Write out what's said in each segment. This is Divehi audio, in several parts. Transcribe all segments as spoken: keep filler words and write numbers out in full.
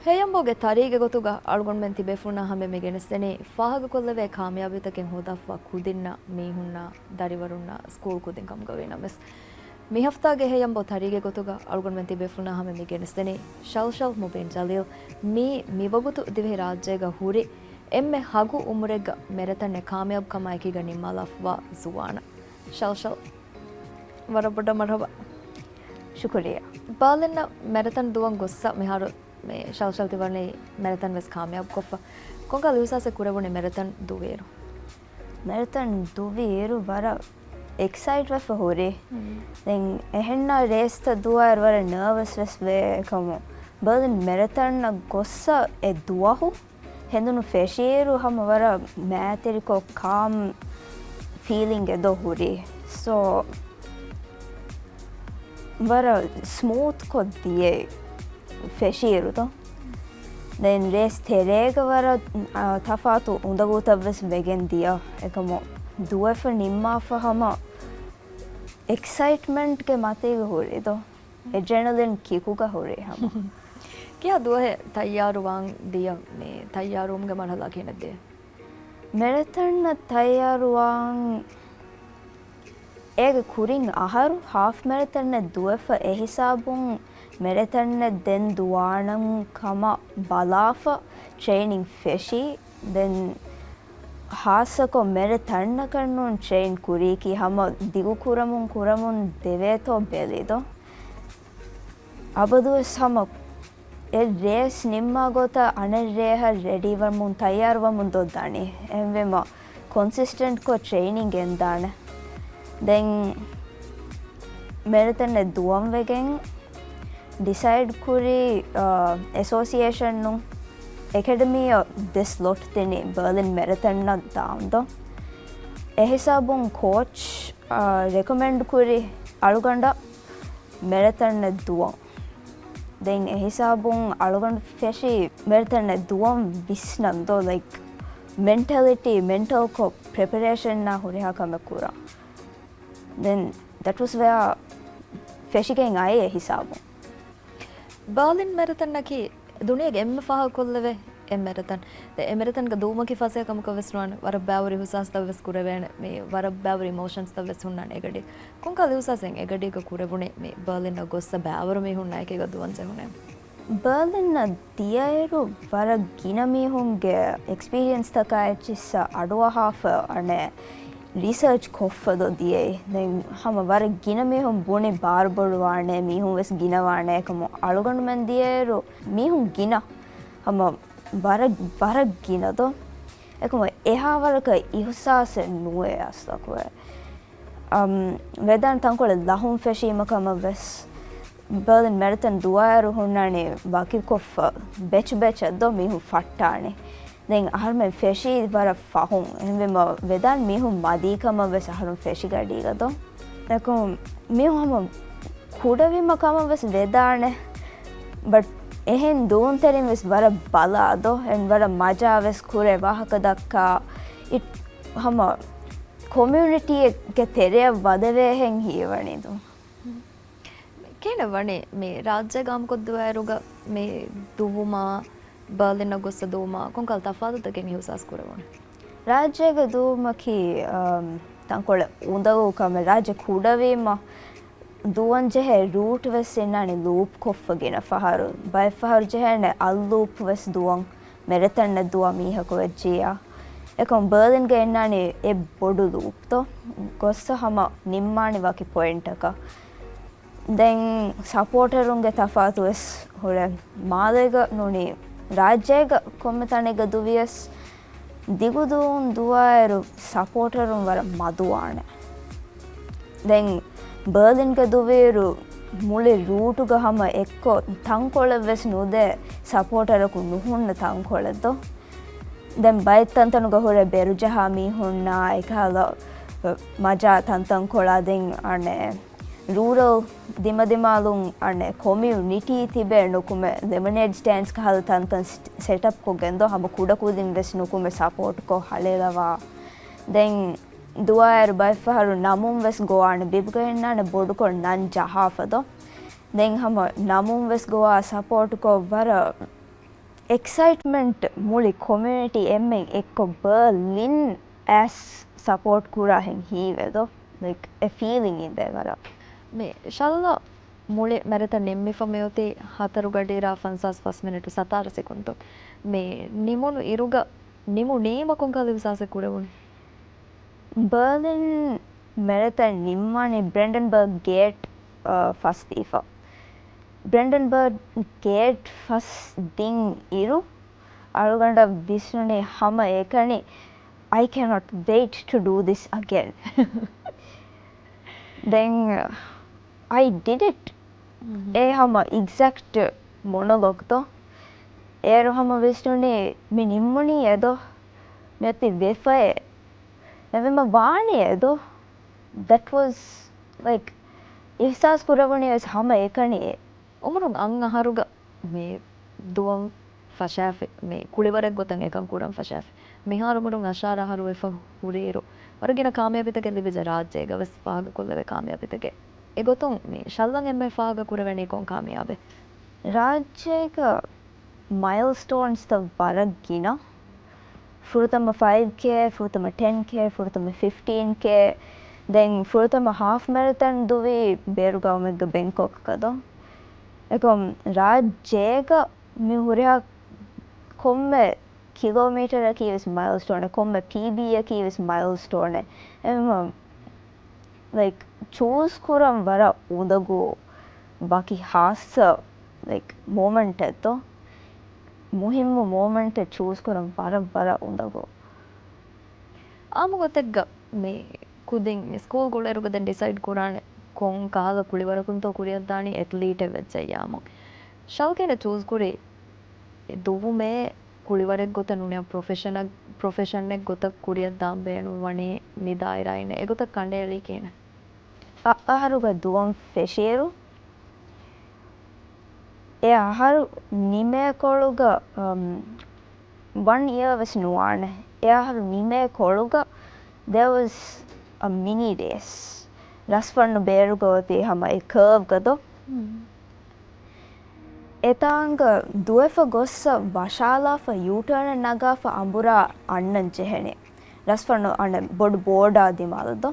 ހެޔަނބޯގެ ތަރީގެ ގޮތުގަ އަޅުގަނޑުމެން ތިބޭފުޅުންނާ ހަމަ މި ގެނެސްދެނީ ފާހަގަކޮށްލެވޭ ކާމިޔާބީތަކެއް ހޯދާފަ ކުދިންނަށް، މީހުންނަށް، ދަރިވަރުންނަށް، ސްކޫލް ކުދިން ކަމުގަ ވީނަމަވެސް، މި ހަފްތާގެ ހެޔަނބޯ ތަރީގެ ގޮތުގަ އަޅުގަނޑުމެން ތިބޭފުޅުންނާ ހަމަ މި ގެނެސްދެނީ ޝަލްޝަލް މުބީން ޖަލީލް. މީ މިވަގުތު ދިވެހި ރާއްޖޭގަ ހުރި އެންމެ ހަގު އުމުރެއްގަ މެރަތަންއެއް ކާމިޔާބު ކަމާއެކީގަ ނިންމާލާފަވާ ޒުވާނަށް. ޝަލްޝަލް، ވަރަށް ބޮޑަށް މަރުހަބާ. ޝުކުރިއްޔާ. ބާލިންނަށް މެރަތަން ދުވަން ގޮއްސަ މިހާރު މި ޝަލްޝަލް ތި ވަނީ މެރަތަން ވެސް ކާމިޔާބު ކޮށްފަ. ކޮންކަހަލަ އިހުސާސެއް ކުރެވުނީ މެރަތަން ދުވިއިރު؟ މެރަތަން ދުވިއިރު ވަރަށް އެކްސައިޓް ވެފަ ހުރި. މް. ދެން އެހެންނާ ރޭސްތައް ދުވާއިރު ވަރަށް ނަރވަސް ވެސް ވޭ އެކަމު. ބާލިން މެރަތަންއަށް ގޮއްސަ އެ ދުވަހު ހެނދުނު ފެށިއިރު ހަމަ ވަރަށް މައިތިރިކޮށް ކާމް ފީލިންގެއް ދޯ ހުރި. ސޯ، ވަރަށް ސްމޫތްކޮށް ދިޔައީ ފެށިއިރު ދޯ. ދެން ރޭސް ތެރޭގަ ވަރަށް، އާ، ތަފާތު އުނދަގޫތައް ވެސް ވެގެން ދިޔަ. އެކަމު ދުވެފަ ނިންމާފަ ހަމަ އެކްސައިޓްމަންޓްގެ މަތީގަ ހުރި ދޯ. އެޑްރެނަލިން ކިކުގަ ހުރި ހަމަ. ކިހާ ދުވަހެއް ތައްޔާރުވާން ދިޔަ މި ތައްޔާރުވުމުގެ މަރުހަލާ ކިހިނެއް ދިޔަ؟ މެރަތަންއަށް ތައްޔާރުވާން އޭގެ ކުރިން އަހަރު ހާފް މެރަތަންއެއް ދުވެފަ އެހިސާބުން މެރަތަންއެއް ދެން ދުވާނަން ކަމަށް ބަލާފަ ޓްރެއިނިން ފެށީ. ދެން ހާއްސަކޮށް މެރަތަންއަކަށް ނޫން ޓްރެއިން ކުރީކީ ހަމަ ދިގު ކުރަމުން ކުރަމުން ދެވޭތޯ ބެލި ދޯ. އަބަދުވެސް ހަމަ އެ ރޭސް ނިންމާ ގޮތަށް އަނެއް ރޭހަށް ރެޑީވަމުން ތައްޔާރުވަމުން ދޯ ދަނީ. އެހެންވީމަ ކޮންސިސްޓެންޓްކޮށް ޓްރެއިނިން ގެންދާނެ. ދެން މެރަތަންއެއް ދުވަން ވެގެން ޑިސައިޑް ކުރީ، އާ، އެސޯސިއޭޝަނުން އެކަޑަމީއަށް ދެ ސްލޮޓް ދިނީ ބާލިން މެރަތަންއަށް ދާން ދޯ. އެހިސާބުން ކޯޗް، އާ، ރެކޮމެންޑް ކުރި އަޅުގަނޑަށް މެރަތަންއެއް ދުވަން. ދެން އެހިސާބުން އަޅުގަނޑު ފެށީ މެރަތަންއެއް ދުވަން ވިސްނަން ދޯ، ލައިކް، މެންޓަލިޓީ، މެންޓަލްކޮށް ޕްރެޕަރޭޝަންއާ ހުރިހާ ކަމެއް ކުރަން. ދެން ދެޓް ވަސް ވެއާ ފެށިގެން އައި އެހިސާބުން. ބާލިން މެރަތަންއަކީ ދުނިޔޭގެ އެންމެ ފާހަގަކޮށްލެވޭ އެއް މެރަތަން. ދެ އެ މެރަތަންގެ ދުވުމަކީ ފަސޭހަ ކަމަކަށް ވެސް ނުވާނެ. ވަރަށް ބާވަރު އިހުސާސްތައް ވެސް ކުރެވޭނެ. މި ވަރަށް ބާވަރު އިމޯޝަންސްތައް ވެސް ހުންނާނެ އެގަޑި. ކޮންކަހަލަ އިހުސާސެއް އެގަޑީގަ ކުރެވުނީ މި ބާލިންއަށް ގޮއްސަ ބާވަރު މީހުންނާ އެކީގަ ދުވަން ޖެހުނޭ؟ ބާލިންއަށް ދިޔައިރު ވަރަށް ގިނަ މީހުންގެ އެކްސްޕީރިއެންސްތަކާ އެއްޗިއްސަށް އަޑުއަހާފަ އަނެއް ރިސާޗް ކޮށްފަ ދޯ ދިޔައީ. ދެން ހަމަ ވަރަށް ގިނަ މީހުން ބުނި ބާރުބޮޑުވާނެ، މީހުން ވެސް ގިނަވާނެ ކަމު އަޅުގަނޑުމެން ދިޔައިރު މީހުން ގިނަ. ހަމަ ވަރަށް، ވަރަށް ގިނަ ދޯ. އެކަމު އެހާ ވަރަކަށް އިހުސާސެއް ނުވޭ އަސްލަކުވެ. އަމް، ވެދާން ތަންކޮޅެއް ލަހުން ފެށީމަ ކަމަށް ވެސް. ބާލިން މެރަތަން ދުވާއިރު ހުންނާނީ ވަކިކޮށްފަ ބެޗް ބެޗަށް ދޯ މީހުން ފައްޓާނެ. ދެން އަހަރުމެން ފެށީ ވަރަށް ފަހުން. އެހެންވީމަ ވެދާން މީހުން މަދީ ކަމަށް ވެސް އަހަރުން ފެށިގަޑީގަ ދޯ. އެކަމު މީހުން ހަމަ ކުޑަވީމަ ކަމަށް ވެސް ވެދާނެ. ބަޓް އެހެން ދުވުންތެރިން ވެސް ވަރަށް ބަލާ ދޯ. އެން ވަރަށް މަޖާ ވެސް ކުރޭ ވާހަކަ ދައްކާ. އި-، ހަމަ ކޮމިއުނިޓީއެއްގެ ތެރެއަށް ވަދެވޭހެން ހީވަނީ ދޯ. ކިހިނެއް ވަނީ މި ރާއްޖޭގަ ހަމަކޮށްދުވާއިރުގަ މި ދުވުމާ، ބާލިންއަށް ގޮއްސަ ދުވުމާ ކޮންކަހަލަ ތަފާތުތަކެއް އިހުސާސް ކުރެވުނީ؟ ރާއްޖޭގަ ދުވުމަކީ، އަމް، ތަންކޮޅެއް އުނދަގޫ ކަމެއް. ރާއްޖެ ކުޑަވީމަ ދުވަން ޖެހޭ ރޫޓް ވެސް އިންނާނެ ލޫޕް ކޮށްފަ ގިނަ ފަހަރު. ބައެއް ފަހަރު ޖެހޭނެ އަށް ލޫޕް ވެސް ދުވަން. މެރަތަންއަށް ދުވާ މީހަކު ވެއްޖިއްޔާ. އެކަމު ބާލިންގަ އިންނާނީ އެއް ބޮޑު ލޫޕްތޯ. ގޮއްސަ ހަމަ ނިންމާނީ ވަކި ޕޮއިންޓަކަށް. ދެން ސަޕޯޓަރުންގެ ތަފާތު ވެސް ހުރޭ. މާލޭގަ ނޫނީ ރާއްޖޭގަ ކޮންމެ ތަނެއްގަ ދުވިޔަސް ދިގު ދުވުން ދުވާއިރު ސަޕޯޓަރުން ވަރަށް މަދުވާނެ. ދެން ބާލިންގަ ދުވިއިރު މުޅި ރޫޓުގަ ހަމަ އެއްކޮށް ތަންކޮޅެއް ވެސް ނުދޭ ސަޕޯޓަރަކު ނުހުންނަ ތަންކޮޅެއް ދޯ. ދެން ބައެއް ތަންތަނުގަ ހުރޭ ބެރުޖަހާ މީހުންނާ އެކަހަލަ މަޖާ ތަންތަންކޮޅާ ދެން އަނެއް ރޫރަލް ދިމަދިމާލުން އަނެއް ކޮމިއުނިޓީ ތިބޭ ނުކުމެ ލެމަނޭޑް ސްޓޭންޑްސް ކަހަލަ ތަންތަން ސެޓް، ސެޓްއަޕް ކޮށްގެން ދޯ ހަމަ ކުޑަކުދިން ވެސް ނުކުމެ ސަޕޯޓް ކޮށް ހަޅޭލަވާ. ދެން ދުވާއިރު ބައެއްފަހަރު ނަމުން ވެސް ގޮވާނެ ބިބްގަ އިންނާނެ ބޮޑުކޮށް ނަން ޖަހާފަ ދޯ. ދެން ހަމަ ނަމުން ވެސް ގޮވާ ސަޕޯޓް ކޮށް ވަރަށް އެކްސައިޓްމަންޓް މުޅި ކޮމިއުނިޓީ އެންމެން އެއްކޮށް ބާލިން އަސް ސަޕޯޓް ކުރާހެން ހީވެދޯ. ލައިކް އެ ފީލިން އިނދޭ ވަރަށް. މި ޝައްލަ މުޅި މެރަތަން ނިންމިފަ މިއޮތީ ހަތަރު ގަޑިއިރާ ފަންސާސް ފަސް މިނެޓު ސަތާރަ ސެކުންދު. މި ނިމުނު އިރުގަ ނިމުނީމަ ކޮންކަހަލަ އިހްސާސެއް ކުރެވުނީ؟ ބާލިން މެރަތަން ނިންމާނީ ބްރެންޑަންބަރގް ގޭޓް، އަ، ފަސް ދީފަ. ބްރެންޑަންބަރގް ގޭޓް ފަސް ދިން އިރު، އަޅުގަނޑަށް ވިސްނުނީ ހަމަ އެކަނި، "I cannot wait to do this again." ދެން، "I did it." އެ ހަމަ އެގްޒެކްޓް މޮނޮލޮގް ދޯ. އޭރު ހަމަ ވިސްނުނީ މި ނިންމުނީ އެދޯ، މިއޮތީ ވެފައޭ. އެވެމަ ވާނީ އެދޯ. That was, like, އިހްސާސް ކުރެވުނީ ވެސް ހަމަ އެކަނި. އުމުރުން އަށް އަހަރުގަ މި ދުވަން ފަށާފި، މި ކުޅިވަރެއް ގޮތަށް އެކަން ކުރަން ފަށާފި. މިހާރު އުމުރުން އަށާރަ އަހަރު ވެފަ ހުރިއިރު، ވަރަށް ގިނަ ކާމިޔާބީތަކެއް ލިބިއްޖެ ރާއްޖޭގަ ވެސް ފާހަގަކޮށްލެވޭ ކާމިޔާބީތަކެއް. އެގޮތުން މި ޝައްލަން އެންމެ ފާހަގަ ކުރެވެނީ ކޮން ކާމިޔާބެއް؟ ރާއްޖޭގަ މައިލްސްޓޯންސްތައް ވަރަށް ގިނަ. ފުރަތަމަ ފައިވް ކޭ، ފުރަތަމަ ޓެން ކޭ، ފުރަތަމަ ފިފްޓީން ކޭ، ދެން ފުރަތަމަ ހާފް މެރަތަން ދުވި ބޭރުގައުމެއްގަ ބެންކޮކްގަ ދޯ. އެކަމް ރާއްޖޭގަ މި ހުރިހާ ކޮންމެ ކިލޯމީޓަރަކީ ވެސް މައިލްސްޓޯނެއް، ކޮންމެ ޕީބީއަކީ ވެސް މައިލްސްޓޯނެއް. އެހެންވީމަ، ލައިކް، ޗޫސް ކުރަން ވަރަށް އުނދަގޫ، ވަކި ހާއްސަ، ލައިކް، މޮމަންޓެއް ދޯ. މުހިއްމު މޮމަންޓެއް ޗޫސް ކުރަން ވަރަށް، ވަރަށް އުނދަގޫ. އާއްމު ގޮތެއްގަ މި ކުދިން މި ސްކޫލް ގުޅޭއިރުގަ ދެން ޑިސައިޑް ކުރާނެ ކޮން ކަހަލަ ކުޅިވަރަކުންތޯ ކުރިއަށްދާނީ އެތްލީޓެއް ވެއްޖެއްޔާމު. ޝައްލަން ޗޫސް ކުރީ ދުވުމޭ ކުޅިވަރެއް ގޮތަށް ނޫނީ ޕްރޮފެޝަނަށް، ޕްރޮފެޝަނެއް ގޮތަށް ކުރިއަށްދާން ބޭނުންވަނީ މި ދާއިރާއިން އެގޮތަށް ކަނޑައެޅީ ކިހިނެއް؟ އަށް އަހަރުގަ ދުވަން ފެށިއިރު، އެ އަހަރު ނިމޭކޮޅުގަ، އަމް، ވަން އިޔާ ވެސް ނުވާނެ. އެ އަހަރު ނިމޭކޮޅުގަ there was a mini race. ރަސްފަންނު ބޭރުގަ އޮތީ ހަމަ އެ ކާވްގަ ދޯ. އެތާނގަ ދުވެފަ ގޮއްސަ ވަށާލާފަ ޔޫޓާނަށް ނަގާފަ އަނބުރާ އަންނަން ޖެހެނީ. ރަސްފަންނު އަނެއް ބޮޑު ބޯޑާ ދިމާލަށް ދޯ.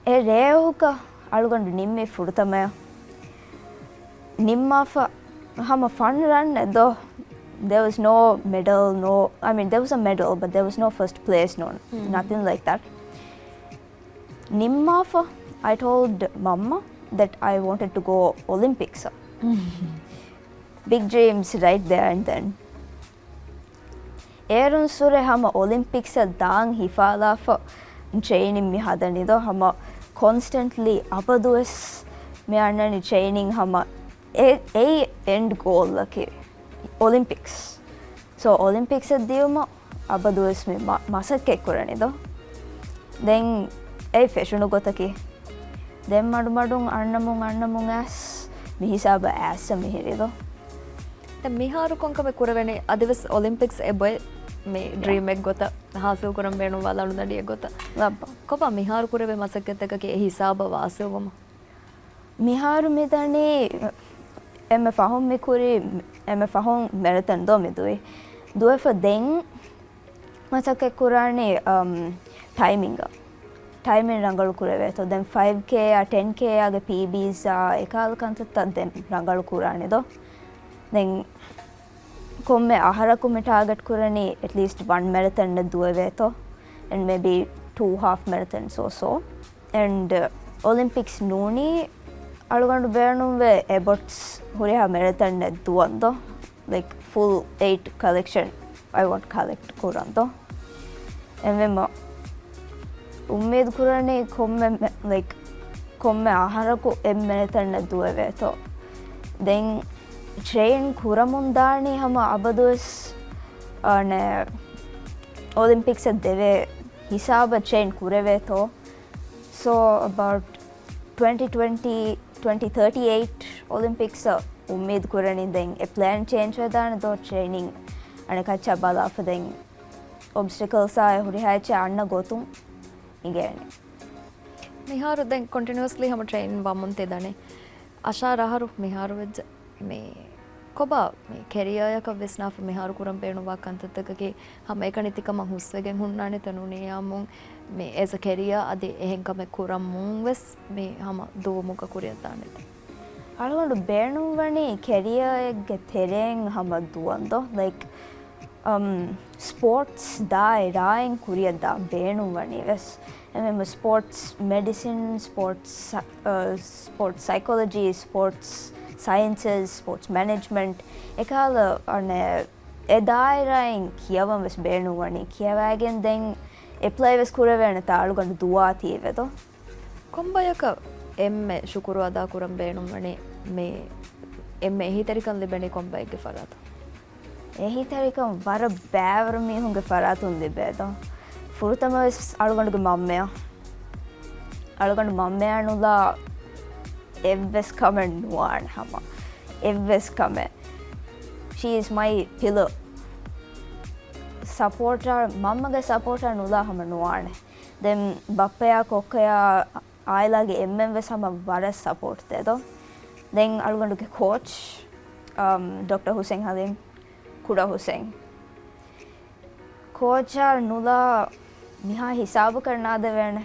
އެ ރޭހުގަ އަޅުގަނޑު ނިންމީ ފުރަތަމަޔަށް. ނިންމާފަ ހަމަ ފަން ރަން ދޯ. There was no medal, no, I mean, there was a medal, but there was no first place, no, nothing like that. ނިންމާފަ، I told މަންމަ that I wanted to go Olympics. Big dreams right there and then. އޭރުން ސުރެ ހަމަ އޮލިމްޕިކްސަށް ދާން ހިފާލާފަ ޓްރެއިނިން މި ހަދަނީ ދޯ. ހަމަ ކޮންސްޓެންޓްލީ އަބަދުވެސް މި އަންނަނީ ޓްރެއިނިން ހަމަ އެ-، އެއީ އެންޑް ގޯލްއަކީ އޮލިމްޕިކްސް. ސޯ، އޮލިމްޕިކްސަށް ދިޔުމަށް އަބަދުވެސް މި މަ-، މަސައްކަތް ކުރަނީ ދޯ. ދެން އެ ފެށުނު ގޮތަކީ. ދެން މަޑުމަޑުން އަންނަމުން އަންނަމުން އައިސް މި ހިސާބަށް އައިސް މިހިރީ ދޯ. ދެން މިހާރު ކޮންކަމެއް ކުރެވެނީ؟ އަދިވެސް އޮލިމްޕިކްސް އެބޮތް މި ޑްރީމްއެއް ގޮތަށް ހާސިލް ކުރަން ބޭނުންވާ ލަނޑުދަނޑިއެއް ގޮތަށް. ލައްބަ. ކޮބާ މިހާރު ކުރެވޭ މަސައްކަތްތަކަކީ އެ ހިސާބަށް ވާސިލްވުމަށް؟ މިހާރު މިދަނީ އެންމެ ފަހުން މި ކުރީ، އެންމެ ފަހުން މެރަތަން ދޯ މި ދުވި. ދުވެފަ ދެން މަސައްކަތް ކުރާނީ، އަމް، ޓައިމިންގ. ޓައިމިން ރަނގަޅު ކުރެވޭތޯ. ދެން ފައިވް ކޭ އާ ޓެން ކޭ އާގެ ޕީބީސް އާ އެކާލަ ކަންތައްތައް ދެން ރަނގަޅު ކުރާނެ ދޯ. ދެން ކޮންމެ އަހަރަކު މި ޓާގެޓް ކުރަނީ އެޓްލީސްޓް ވަން މެރަތަން ދުވެވޭތޯ. އެންޑް މޭބީ ޓޫ ހާފް މެރަތަންސް އޯ ސޯ. އެންޑް އޮލިމްޕިކްސް ނޫނީ އަޅުގަނޑު ބޭނުންވޭ އެބޮޓްސް ހުރިހާ މެރަތަން ދުވަން ދޯ. ލައިކް ފުލް އެއިޓް ކަލެކްޝަން އައި ވޮންޓް ކަލެކްޓް ކުރަން ދޯ. އެންމެ އުއްމީދު ކުރަނީ ކޮންމެ މެ-، ލައިކް ކޮންމެ އަހަރަކު އެއް މެރަތަން ދުވެވޭތޯ. ދެން ޓްރެއިން ކުރަމުން ދާނީ ހަމަ އަބަދުވެސް، އަނެ، އޮލިމްޕިކްސަށް ދެވޭ ހިސާބަށް ޓްރެއިން ކުރެވޭތޯ. ސޯ އެބައުޓް ޓްވެންޓީ ޓްވެންޓީ، ޓްވެންޓީ ތާޓީ އެއިޓް އޮލިމްޕިކްސް އުއްމީދު ކުރަނީ ދެން އެ ޕްލޭން ޗޭންޖް ވެދާނެ ދޯ ޓްރެއިނިން އަނެކައްޗާ ބަލާފަ ދެން އޮބްސްޓަކަލްސް އާ ހުރިހާ އެއްޗެއް އަންނަ ގޮތުން އިނގޭނެ. މިހާރު ދެން ކޮންޓިނިއުއަސްލީ ހަމަ ޓްރެއިން ވަމުން ތި ދަނީ. އަށާރަ އަހަރު މިހާރު ވެއްޖެ މި ކޮބާ މި ކެރިއާއަކަށް ވިސްނާފަ މިހާރު ކުރަން ބޭނުންވާ ކަންތައްތަކަކީ ހަމަ އެކަނި ތިކަމަށް ހުސްވެގެން ހުންނާނެތަ؟ ނޫނީ އާއްމުން މި އެޒަ ކެރިއާ އަދި އެހެން ކަމެއް ކުރަމުން ވެސް މި ހަމަ ދުވުމުގަ ކުރިއަށްދާނެތަ؟ އަޅުގަނޑު ބޭނުންވަނީ ކެރިއާއެއްގެ ތެރެއިން ހަމަ ދުވަންދޯ. ލައިކް، އަމް، ސްޕޯޓްސް ދާއިރާއިން ކުރިއަށްދާން ބޭނުންވަނީ ވެސް. އެމެމް ސްޕޯޓްސް މެޑިސިން، ސްޕޯޓްސް ސަ-، އަ، ސްޕޯޓްސް ސައިކޮލޮޖީ، ސްޕޯޓްސް ސައިންސަސް، ސްޕޯޓްސް މެނޭޖްމަންޓް، އެކަހަލަ އަނެއް އެ ދާއިރާއިން ކިޔަވަން ވެސް ބޭނުންވަނީ. ކިޔަވައިގެން ދެން އެޕްލައި ވެސް ކުރެވޭނެތާ އަޅުގަނޑު ދުވާތީވެދޯ. ކޮންބަޔަކަށް އެންމެ ޝުކުރު އަދާކުރަން ބޭނުންވަނީ މި އެންމެ އެހީތެރިކަން ލިބެނީ ކޮންބައެއްގެ ފަރާތުން؟ އެހީތެރިކަން ވަރަށް ބައިވަރު މީހުންގެ ފަރާތުން ލިބޭދޯ. ފުރަތަމަވެސް އަޅުގަނޑުގެ މަންމަޔަށް. އަޅުގަނޑު މަންމަޔާ ނުލާ އެއްވެސް ކަމެއް ނުވާނެ ހަމަ. އެއްވެސް ކަމެއް. She is my pillar. ސަޕޯޓަރ، މަންމަގެ ސަޕޯޓަރ ނުލާ ހަމަ ނުވާނެ. ދެން ބައްޕަޔާ ކޮއްކޮޔާ އާއިލާގެ އެންމެން ވެސް ހަމަ ވަރަށް ސަޕޯޓް ދޭދޯ. ދެން އަޅުގަނޑުގެ ކޯޗް، އަމް، ޑޮކްޓަރ ހުސެން ހަލީމް، ކުޑަ ހުސެން. ކޯޗާ ނުލާ މިހާ ހިސާބަކަށް ނާދެވޭނެ.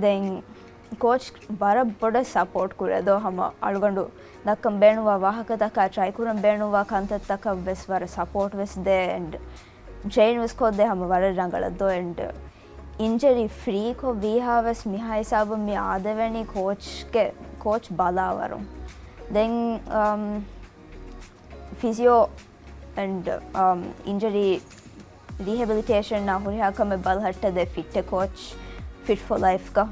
ދެން ކޯޗް ވަރަށް ބޮޑަށް ސަޕޯޓް ކުރޭ ދޯ ހަމަ އަޅުގަނޑު ދައްކަން ބޭނުންވާ ވާހަކަތަކާ ޓްރައި ކުރަން ބޭނުންވާ ކަންތައްތަކަށް ވެސް ވަރަށް ސަޕޯޓް ވެސް ދޭ އެންޑް ޓްރެއިން ވެސް ކޮށްދޭ ހަމަ ވަރަށް ރަނގަޅަށް ދޯ އެންޑް އިންޖަރީ ފްރީ ކޮށް ވީހާ ވެސް މިހާ ހިސާބަށް މި އާދެވެނީ ކޯޗްގެ، ކޯޗް ބަލާވަރުން. ދެން، އަމް، ފިޒިއޯ އެންޑް، އަމް، އިންޖަރީ ރީހެބިލިޓޭޝަންއާ ހުރިހާ ކަމެއް ބަލަހައްޓަދޭ ފިއްޓެއް ކޯޗް، ފިޓް ފޯ ލައިފްގަ.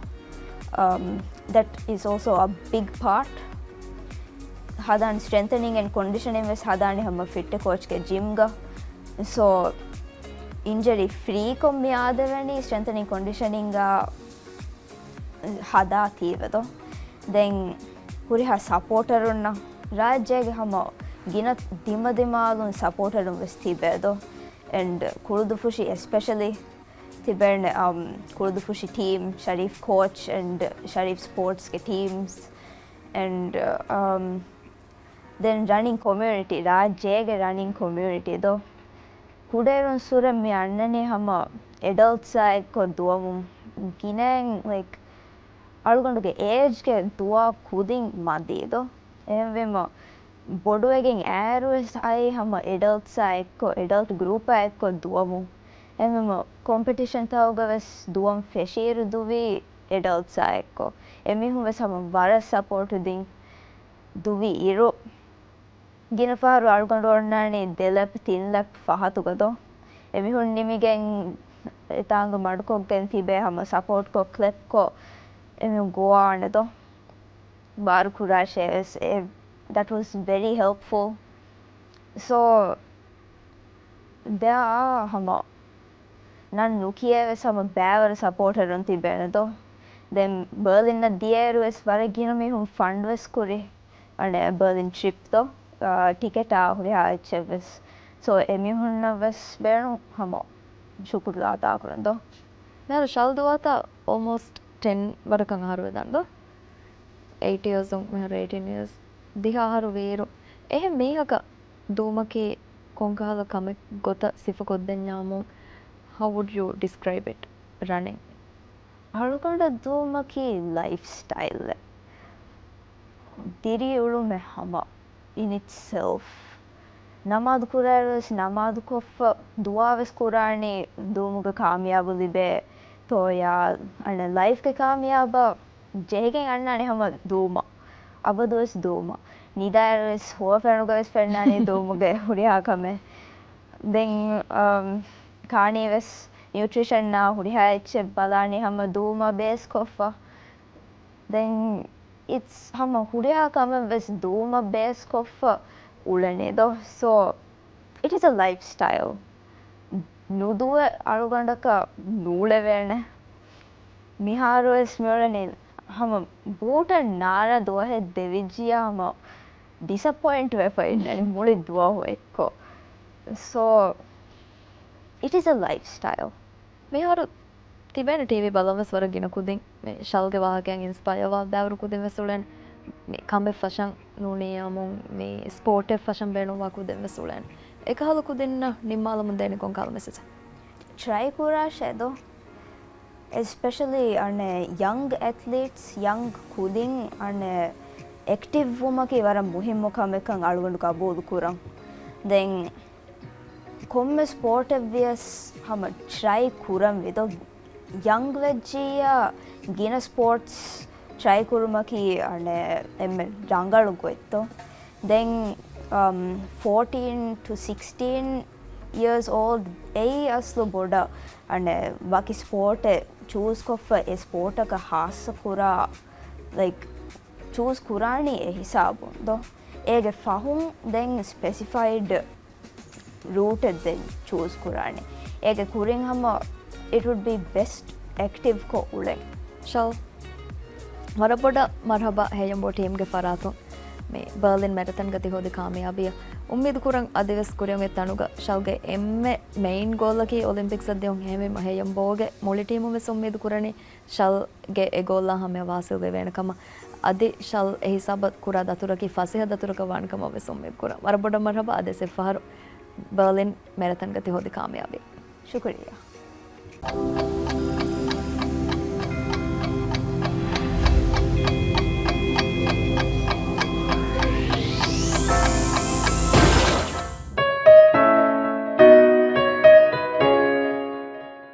އަމް، that is also a big part. ހަދާން ސްޓްރެންތަނިން އެންޑް ކޮންޑިޝަނިން ވެސް ހަދާނެ ހަމަ ފިއްޓެއް ކޯޗްގެ ޖިމްގަ. ސޯ، އިންޖަރީ ފްރީ ކޮށް މި އާދެވެނީ ސްޓްރެންތަނިން ކޮންޑިޝަނިންގަ ހަދާތީވެދޯ. ދެން ހުރިހާ ސަޕޯޓަރުންނަށް ރާއްޖޭގެ ހަމަ ގިނަ ދިމަދިމާލުން ސަޕޯޓަރުން ވެސް ތިބޭދޯ. އެންޑް ކުޅުދުފުށި އެސްޕެޝަލީ ތިބޭނެ، އަމް، ކުޅުދުފުށި ޓީމް، ޝަރީފް ކޯޗް އެންޑް ޝަރީފް ސްޕޯޓްސްގެ ޓީމްސް އެންޑް، އަމް، ދެން ރަނިން ކޮމިއުނިޓީ، ރާއްޖޭގެ ރަނިން ކޮމިއުނިޓީ ދޯ. ކުޑައިރުން ސުރެން މި އަންނަނީ ހަމަ އެޑަލްޓްސާ އެއްކޮށް ދުވަމުން ގިނައިން، ލައިކް، އަޅުގަނޑުގެ އޭޖްގެ ދުވާ ކުދިން މަދީ ދޯ. އެހެންވީމަ ބޮޑުވެގެން އައިއިރު ވެސް އައި ހަމަ އެޑަލްޓްސާ އެއްކޮށް، އެޑަލްޓް ގްރޫޕާ އެއްކޮށް ދުވަމުން. އެހެންވީމަ ކޮމްޕެޓިޝަންތަކުގަ ވެސް ދުވަން ފެށިއިރު ދުވީ އެޑަލްޓްސާ އެއްކޮށް. އެމީހުން ވެސް ހަމަ ވަރަށް ސަޕޯޓު ދިން ދުވި އިރު، ގިނަ ފަހަރު އަޅުގަނޑު އޮންނާނީ ދެ ލެޕް، ތިން ލެޕް ފަހަތުގަ ދޯ. އެމީހުން ނިމިގެން އެތާނގަ މަޑުކޮށްގެން ތިބޭ ހަމަ ސަޕޯޓްކޮށް، ކްލެޕްކޮށް އެމީހުން ގޮވާނެ ދޯ. ބާރު ކުރާށޭ ވެސް އެ، that was very helpful. So، ދެއާ ހަމަ ނަން ނުކިޔޭ ވެސް ހަމަ ބައިވަރު ސަޕޯޓަރުން ތިބޭނެ ދޯ. ދެން ބާލިންނަށް ދިޔައިރު ވެސް ވަރަށް ގިނަ މީހުން ފަންޑް ވެސް ކުރި. އަނެއް ބާލިން ޓްރިޕް ދޯ، އާ، ޓިކެޓާ ހުރިހާ އެއްޗެއް ވެސް. ސޯ، އެމީހުންނަށް ވެސް ބޭނުން ހަމަ ޝުކުރު އަދާކުރަން ދޯ. މިހާރު ޝަލް ދުވާތާ އޯލްމޯސްޓް ޓެން ވަރަކަށް އަހަރު ވެދާނެ ދޯ. އެއިޓް އިޔާސް އޮން، މިހާރު އެއިޓީން އިޔާސް. ދިހަ އަހަރު ވީއިރު، އެހެން މީހަކަށް ދުވުމަކީ ކޮންކަހަލަ ކަމެއް ގޮތަށް ސިފަކޮށްދެންޏާމު، how would you describe it running? އަޅުގަނޑަށް ދުވުމަކީ ލައިފް ސްޓައިލެއް. ދިރިއުޅުމެއް ހަމަ in itself. ނަމާދު ކުރާއިރު ވެސް ނަމާދު ކޮށްފަ ދުވާ ވެސް ކުރާނީ ދުވުމުގެ ކާމިޔާބު ލިބޭތޯޔާ، އަނެއް ލައިފްގެ ކާމިޔާބަށް ޖެހިގެން އަންނާނެ ހަމަ ދުވުމަށް. އަބަދުވެސް ދުވުމަށް. ނިދާއިރުވެސް ހުވަފެނުގަވެސް ފެންނާނީ ދުވުމުގެ ހުރިހާ ކަމެއް. ދެން، އަމް، ކާނީވެސް ނިއުޓްރިޝަންއާ ހުރިހާ އެއްޗެއް ބަލާނީ ހަމަ ދުވުމަށް ބޭސްކޮށްފަ. ދެން އިޓްސް ހަމަ ހުރިހާ ކަމެއްވެސް ދުވުމަށް ބޭސްކޮށްފަ އުޅެނީ ދޯ. So, it is a lifestyle. ނުދުވެ އަޅުގަނޑަކަށް ނޫޅެވޭނެ. މިހާރުވެސް މިއުޅެނީ ހަމަ ބޫޓަށް ނާރާ ދުވަހެއް ދެވިއްޖިޔާ ހަމަ ޑިސަޕޮއިންޓް ވެފަ އިންނަނީ މުޅި ދުވަހު އެއްކޮށް. So, it is a lifestyle. މިހާރު ތިބޭނެ ޓީވީ ބަލަން ވެސް ވަރަށް ގިނަ ކުދިން މި ޝަލްގެ ވާހަކައިން އިންސްޕަޔަރ ވާ ބައިވަރު ކުދިން ވެސް އުޅެން. މި ކަމެއް ފަށަން ނޫނީ އަމުން މި ސްޕޯޓެއް ފަށަން ބޭނުންވާ ކުދިން ވެސް އުޅޭނެ. އެކަހަލަ ކުދިންނަށް ނިންމާލަމުން ދޭނެ ކޮންކަހަލަ މެސެޖެއް؟ ޓްރައި ކުރާށޭ ދޯ. އެސްޕެޝަލީ އަނެއް ޔަންގް އެތްލީޓްސް، ޔަންގް ކުދިން އަނެއް އެކްޓިވް ވުމަކީ ވަރަށް މުހިއްމު ކަމެއްކަން އަޅުގަނޑު ގަބޫލު ކުރަން. ދެން ކޮންމެ ސްޕޯޓެއް ވިޔަސް ހަމަ ޓްރައި ކުރަން ވިދޯ. ޔަންގް ވެއްޖިއްޔާ ގިނަ ސްޕޯޓްސް ޓްރައި ކުރުމަކީ އަނެއް އެންމެ ރަނގަޅު ގޮތްތޯ. ދެން ފޯޓީން ޓު ސިކްސްޓީން އިޔާސް އޯލްޑް އެއީ އަސްލު ބޮޑަށް އަނެއް ވަކި ސްޕޯޓެއް ޗޫސްކޮށްފަ އެ ސްޕޯޓަކަށް ހާއްސަ ކުރާ، ލައިކް، ޗޫސް ކުރާނީ އެ ހިސާބުން ދޯ. އޭގެ ފަހުން ދެން ސްޕެސިފައިޑް ރޫޓެއް ދެން ޗޫސް ކުރާނެ. އޭގެ ކުރިން ހަމަ it would be best އެކްޓިވްކޮށް އުޅެން. ޝަލް، ވަރަށް ބޮޑަށް މަރްހަބާ ހެޔޮނބޯ ޓީމްގެ ފަރާތުން މި ބަރލިން މެރަތަންގަ ތި ހޯދި ކާމިޔާބީއަށް. އުއްމީދު ކުރަން އަދިވެސް ކުރިއަށް އޮތް ތަނުގަ ޝަލްގެ އެންމެ މެއިން ގޯލަކީ އޮލިމްޕިކްސްއަށް ދިޔުން. އެހެންވީމަ ހެޔޮނބޯގެ މުޅި ޓީމުން ވެސް އުއްމީދު ކުރަނީ ޝަލްގެ އެ ގޯލާ ހަމަޔަށް ވާސިލް ވެވޭނެ ކަމަށް. އަދި ޝަލް އެ ހިސާބަށް ކުރާ ދަތުރަކީ ފަސޭހަ ދަތުރަކަށް ވާނެ ކަމަށް ވެސް އުއްމީދު ކުރަން. ވަރަށް ބޮޑަށް މަރްހަބާ އަދިވެސް އެއް ފަހަރު ބަރލިން މެރަތަންގަ ތި ހޯދި ކާމިޔާބީ. ޝުކުރިއްޔާ.